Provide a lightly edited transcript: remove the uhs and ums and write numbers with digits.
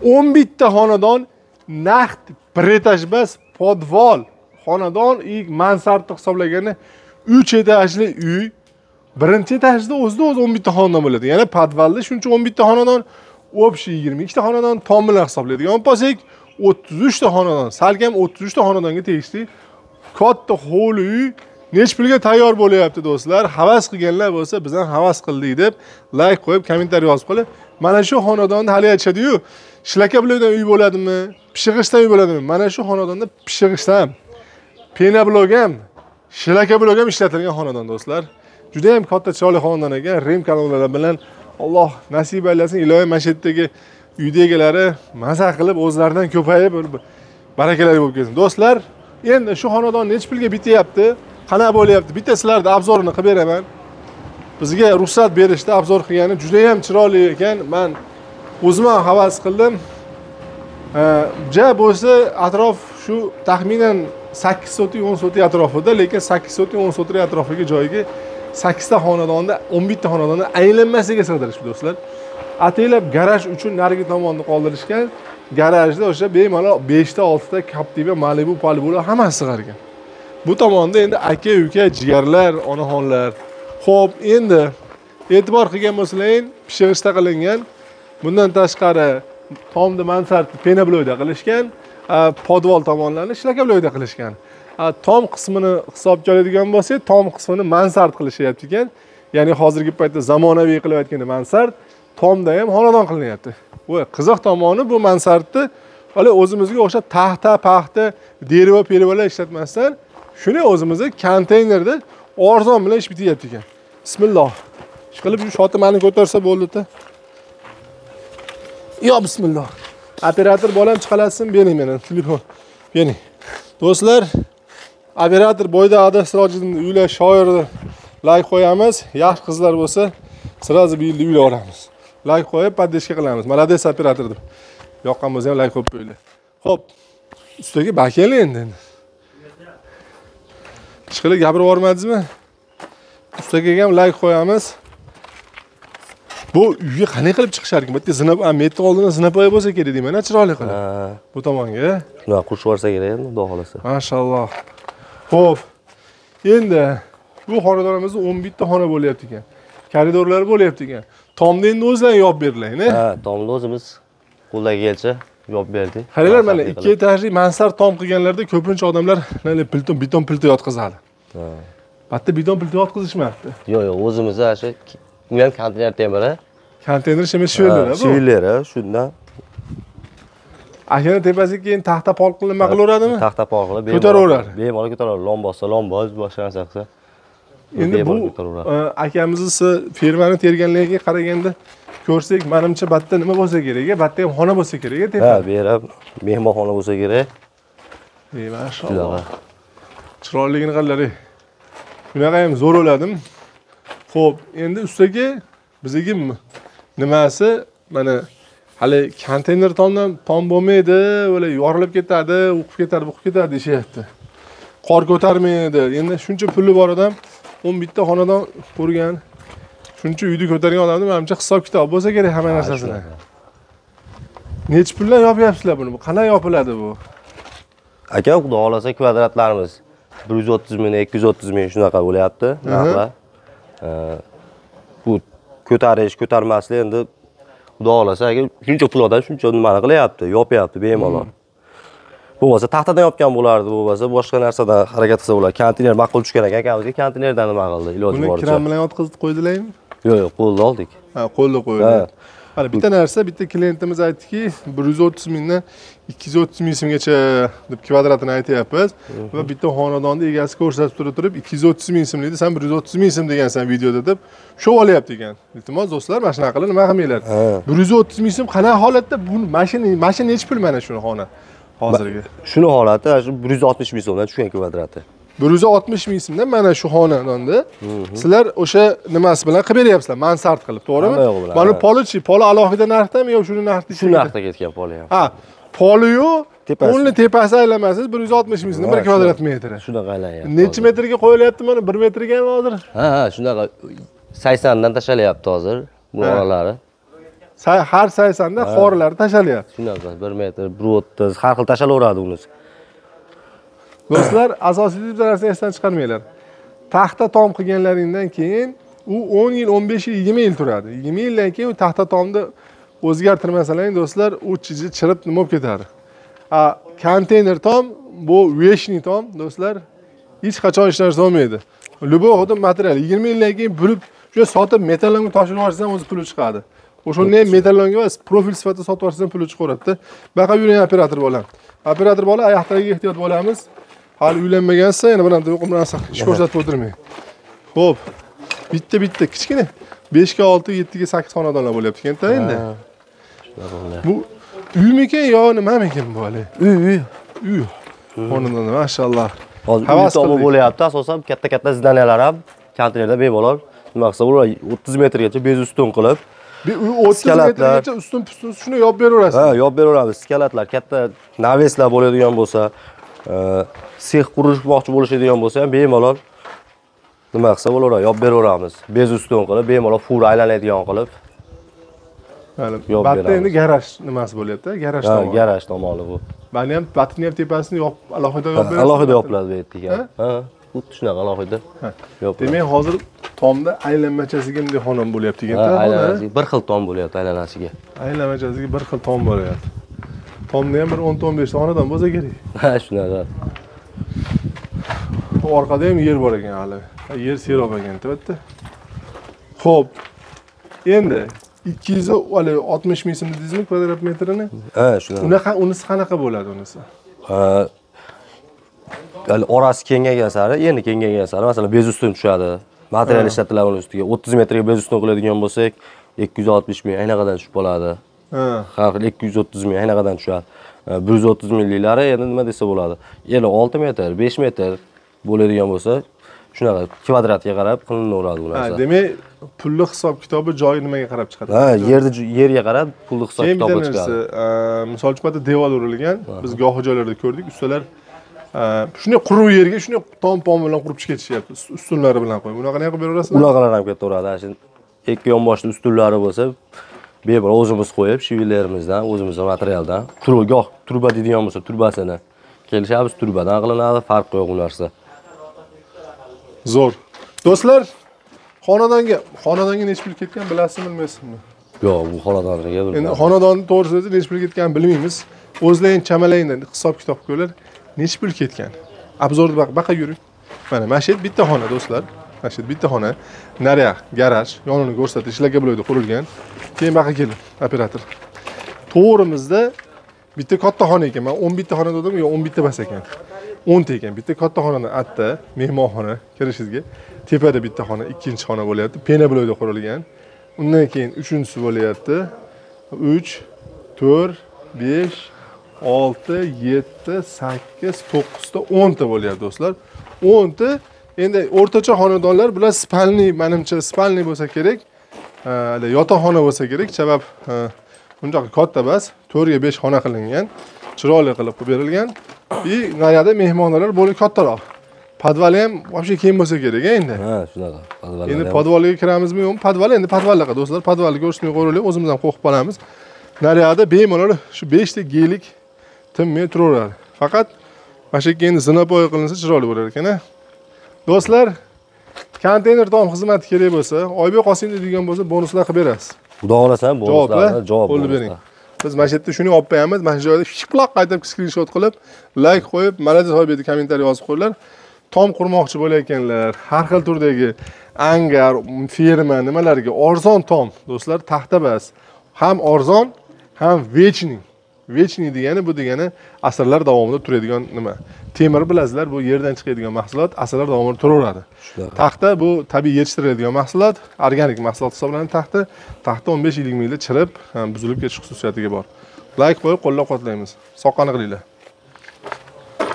11 ta xonadon naqd bir etaj emas, podval xonadon ilk mansardni hisoblaganda 3 etajli uy. Birinchi etajda o'zida o'zi 11 ta xonadon bo'ladi. Ya'ni podvalda shuncha 11 ta xonadon, общий 22 ta xonadon tom bilan hisoblaydigan bo'lsak 33 ta xonadon, salkam 33 ta xonadonga tegishli katta hovli uy nech pulga tayyor bo'lyapti do'stlar. Havas qilganlar bo'lsa, biz ham havas qildik deb like qo'yib, kommentariy yozib qo'ying. Mana shu xonadonda hali aytishadi-yu, shlaka blokdan uy bo'ladimi, pishig'ishdan uy bo'ladimi? Mana shu xonadonda pishig'ishdan ham, pena blok ham, shlaka blok ham ishlatilgan xonadon do'stlar. Juda ham katta chiroyli xonadon ekan, Rim kanallar bilan. Alloh nasib aylasin, iloyim mana shu yerdagi uyda egalari maza qilib o'zlaridan ko'payib barakalari bo'lib ketsin. Do'stlar, endi shu xonadon nech pulga bityapti? Qana bo'lyapti? Bitta sizlarni обзор ini qilib beraman. Bizga ruxsat berishdi, обзор qilgani juda ham chiroyli ekan. Men o'zim ham havas qildim. Ja bo'lsa atrof shu taxminan 8 sotik 10 sotik atrofida, lekin 8 sotik 10 sotik atrofiga joyga 8 ta xonadonda 11 ta xonadonda aylanmasiga sig'dirishdi do'stlar. Ataylab garaj uchun narigi tomonni qoldirishgan. Garajda o'sha bemalol 5 ta 6 ta Captiva, Malibu, Palibular hammasi sig'ar ekan. Bu tomonda endi aka, uka, jigarlar, onaxonlar. Xo'p, endi e'tibor qilgan bo'lsalaring, pishig'ishda qilingan. Bundan tashqari tomni mansard pena blokda qilishgan, podval tomonlarini shlaka blokda qilishgan. Tom qismini hisobga oladigan bo'lsak, tom qismini mansard qilishyapti ekan. Ya'ni hozirgi paytda zamonaviy qilib aytganda mansard, tomda ham xonadon qilinyapti. Va qiziq tomoni bu mansardni hali o'zimizga o'xshab taxta, paxta, deriva, perivalar ishlatmasdan shuni o'zimizda konteynerda arzon bilan ish bityapti ekan. Bismillah. Ish qilib shu shoti meni ko'tarsa bo'ldi-da. Yo bismillah. Operator bolam chiqalasin, bering meni telefon. Bering. Do'stlar, operator bo'yda ada Sirojiddin uylar shoirni like qo'yamiz. Yaxshi qizlar bo'lsa, sразу bir yilda uylar olamiz. Like qo'yib, поддержка qilamiz. Молодец operator deb. Yoqqan bo'lsa ham like qo'yib qo'yinglar. Xo'p, ustiga bakeli endi. Chiqilib gapirib yubormadingizmi? Ustiga ham like qo'yamiz. Bu uyga qanday qilib chiqishar ekan? Bu yerda zina, metro oldida zinapoya bo'lsa kerak deyman, chiroyli qilib. Bu tomonga. Shunaqa qurishib yuborsa kerak endi, xudo xolasa. Mashalloh. Xo'p. Endi bu xonadonimizda 11 ta xona bo'lyapti ekan. Koridorlar bo'lyapti ekan. Tomni endi o'zlaring yopib berdilar, ha? Tomni o'zimiz qo'ldan kelsa yopib berdik. Qaranglar, mana 2 etajli mansard tom qilganlarda ko'pincha odamlar mana beton plita yotqizadi. Ha. Bitta beton plita yotqizishmayapti. Yo'q, yo'q, o'zimiz o'sha u ham konteyner temiri. Konteyner shimi shveller bu. Shveller, shundan. Akani tepasiga keyin taxta pol qilib nima qilaveradimi? Taxta pol qilib ko'taraveradi. Bemalol ko'taraveradi. Lom bossa lom bos, boshqa narsa qilsa. Endi bu akamizni fermani terganligiga qaraganda ko'rsak, menimcha batta nima bo'lsa kerak, batta ham xona bo'lsa kerak, tepa. Ha, bu yer ham mehmonxona bo'lsa kerak. Ey, mashalloh. Chiroyligini qaranglar. Bunaqa ham zo'r o'ladim. Xo'p, endi ustiga bizga nimasi mana hali konteyner tomdan tom bo'lmaydi, o'la yorilib ketadi, o'qib ketadi, o'qib ketadi deyishyapti. Qor ko'tarmaydi. Endi shuncha puli bor odam 11 ta xonadon ko'rgan, shuncha uyni ko'targan odamni menimcha hisob kitob bo'lsa kerak hamma narsasini. Necha puldan yopyapsizlar buni? Bu qanday yopiladi bu? Aka, xudo xolasa kvadratlarimiz 130 ming, 230 ming shunaqa bo'lyapti narxlar. Bu ko'tarish, ko'tarmaslik endi xudo xolasa aka shuncha pul odam shuncha nimani qilyapti, yopyapti bemalol. Bo'lmasa taxtadan yopgan bo'lardi, bo'lmasa boshqa narsadan harakat qilsa bo'lardi. Konteyner ma'qul tushgan ekan, akamizga konteynerdan nima qildi, iloji boricha. Buni kran bilan yotqizib qo'ydilarmi? Yo'q, yo'q, qo'lda oldik. Ha, qo'lda qo'yildi. Mana bitta narsa, bitta klientimiz aytdiki, 130 mingdan 230 ming so'mgacha deb kvadratini aytyapmiz va bitta xonadonni egasi ko'rsatib turib 230 ming so'm deydi, sen 130 ming so'm degansan videoda deb shu olyapti ekan. Iltimos do'stlar, mana shunaqa qilib nima qilmanglar. 130 ming so'm qanaqa holatda bu mashina necha pul mana shuni xona hozirgi? Shuni holati shu 160 ming so'mdan tushgan kvadrati. 160 ming so'mdan mana shu xonadonda sizlar o'sha nimasi bilan qilib beryapsizlar, mansard qilib, to'g'rimi? Mana polichi, poli alohida narxdami yo shuni narxda? Shu narxda ketgan poli ham. Ha, poliyu polni tepasi aylanmasiz 160 ming so'mdan 1 kvadrat metri. Shunaqa aylanyapti. Necha metrga qo'yilyapti mana 1 metrga ham hozir? Ha, ha, shunaqa 80 dan tashlalyapti hozir bu oralari. Har 80da qorilari tashalyapti. Shunaqa 1 metr, 1.30 har xil tashalaveradi unisi. Do'stlar, asosiy bitta narsani esdan chiqarmanglar. Taxta tom qilganlaringdan keyin u 10 yil, 15 yil, 20 yil turadi. 20 yildan keyin u taxta tomni o'zgartirmasalaring do'stlar, u chirib nima bo'lib ketadi. A konteyner tom bu vechniy tom do'stlar, hech qachon hech narsa olmaydi. Любой xuddi material 20 yildan keyin bo'lib, shu sotib metallonga toshirib yuborsangiz o'zi puli chiqadi. O'shanda ham metallonga emas, profil sifatida sotib yuborsangiz puli chiqaveradi. Baqa yuring operator bolam. Operator bola, oyoqdagi ehtiyot bo'lamiz. Hali uylanmagansiz, yana bilan yo'q narsa ish ko'rsatib o'tirmang. Xo'p, bitta-bitta kichkina 5 ga 6, 7 ga 8 xonadonlar bo'lyapti ekan-da endi. Bu uymikan yo nimamikan bu hali? Uy, uy. Xonadon, mashalloh. Hozir uy tomi bo'lyapti, asosan katta-katta zdaniyalar ham konteynerda bemalol nima qilsa bo'ladi, 30 metrgacha bez ustun qilib, 30 metrgacha ustun pustun shuni yopib beraverasiz. Ha, yopib beraveramiz. Skalatlar, katta naveslar bo'ladigan bo'lsa, sex qurishmoqchi bo'lishadigan bo'lsa ham bemalol nima qilsa bo'laveradi, yopib beraveramiz. Bez ustun qilib, bemalol fura aylanadigan qilib. Batta endi garaj nimasi bo'lyapti? Garaj tomoni. Ha, garaj tomoni bu. Bani ham batni ham tepasini yopib, alohida yopib berasiz. Alohida yopiladi bu yerga. Ha, xuddi shunaqa alohida. Yopiladi. Demak, hozir tomda aylanmachasiga bunday xonam bo'lyapti ekan-da. Aylanmasiga bir xil tom bo'lyapti aylanasiga. Aylanmachasiga bir xil tom bo'lyapti. Tomda ham bir 10-15 ta xonadon bo'lsa kerak. Ha, shunaqa. Orqada ham yer bor ekan hali. Yer serob ekan, albatta. Xo'p. Endi 260 ming so'm dedingizmi kvadrat metrini? Ha, shunaqa. Unaqa unisi qanaqa bo'ladi unisi? Ha, orasi kengaygan sari, endi kengaygan sari, masalan, bez ustun tushadi. Material ishlatiladi uning ustiga. 30 metrga bez ustun qiladigan bo'lsak, 260 ming aynaqadan tushib qoladi. Har xil 230 ming aynaqadan tushadi. 130 mingliklari endi nima desa bo'ladi? Endi 6 metr, 5 metr bo'ladigan bo'lsa, shunaqa kvadratga qarab qilinaveradi bu narsa. Ha, demak, pulli hisob kitobi joyi nimaga qarab chiqadi? Ha, yerga qarab pulli hisob kitobi chiqadi. Misol uchun bitta devor urilgan, biz gohi joylarda ko'rdik, ustalar shunday quruq yerga shunday tom-pom bilan qurib chiqib ketishyapti, ustunlari bilan qo'yib. Bunaqa nima qilib beraverasizmi? Unaqalar ham ketaveradi. Shu ikki yonboshli ustunlari bo'lsa, bemalol o'zimiz qo'yib, shivelerimizdan, o'zimizning materialdan, goh turba deydigan bo'lsa, turbasini kelishamiz, turbadan qilinadi, farqi yo'q u narsa. Zo'r. Do'stlar, xonadonga necha pul ketgan bilasizmi, bilmaysizmi? Yo'q, bu xonadonga bilmayman. Endi xonadonni to'g'risida necha pul ketganini bilmaymiz. O'zlaring chamalang, hisob kitob ko'rlar. Necha pul ketgan? Obzorni baqa yuring. Mana shu bitta xona do'stlar. Mana shu bitta xona. Naryoq garaj, yonini ko'rsatdi, ishlaga bloyda qurilgan. Keyin baqa keling, operator. To'g'rimizda bitta katta xona ekan. Men 11 ta xona dedim, yo 11 ta bas ekan. 10 ta ekan. Bitta katta xonadan atda mehmonxona kirishingizga tepada bitta xona, ikkinchi xona bo'lyapti. Pena bloyda qurilgan. Undan keyin uchinchisi bo'lyapti. 3 4 5 6 7 8 9 ta 10 ta bo'lyapti do'stlar. 10 ta. Endi o'rtacha xonadonlar bular spalniy, menimcha spalniy bo'lsa kerak. Yotoqxona bo'lsa kerak. Sabab uncha katta emas, 4 ga 5 xona qilingan, chiroyli qilib qo'yib berilgan. И naryoqda mehmonxonalar bo'lib kattaroq. Podvali ham вообще keng bo'lsa kerak endi. Ha, shunaqa. Podvallar. Endi podvalga kiramizmi yo'qmi? Podval endi podvallaqa do'stlar, podvalga ko'rishmay qo'yaylik, o'zimiz ham qo'rqib qolamiz. Naryoqda bemalol shu 5 ta gelik tinmay turaveradi. Faqat mana shu yerga endi zinapoya qilinsa chiroyli bo'lar ekan-a. Do'stlar, konteyner tom xizmati kerak bo'lsa, Oybek Qosimov degan bo'lsa, bonuslar qilib berasiz. Xudo xolasa, bonuslarni javob qo'lib bering. Biz mana shu yerda shuni olib qo'yamiz, mana shu joyda shiplaq qaytib skrinshot qilib, like qo'yib, malades Oybekni kommentariy yozib qo'yinglar. Tom qurmoqchi bo'layotganlar, har xil turdagi angar, firma nimalarga arzon tom, do'stlar, taxta bas. Ham arzon, ham vechniy. Vechniy degani bu degani asrlar davomida turadigan nima? Temir bilasizlar, bu yerdan chiqadigan mahsulot, asrlar davomida turaveradi. Taxta bu tabiiy yetishtiriladigan mahsulot, organik mahsulot hisoblanadi taxta. Taxta 15-20 yilda chirib, buzilib ketish xususiyatiga bor. Like qo'yib qo'llab-quvvatlaymiz. Soqqani qilinglar.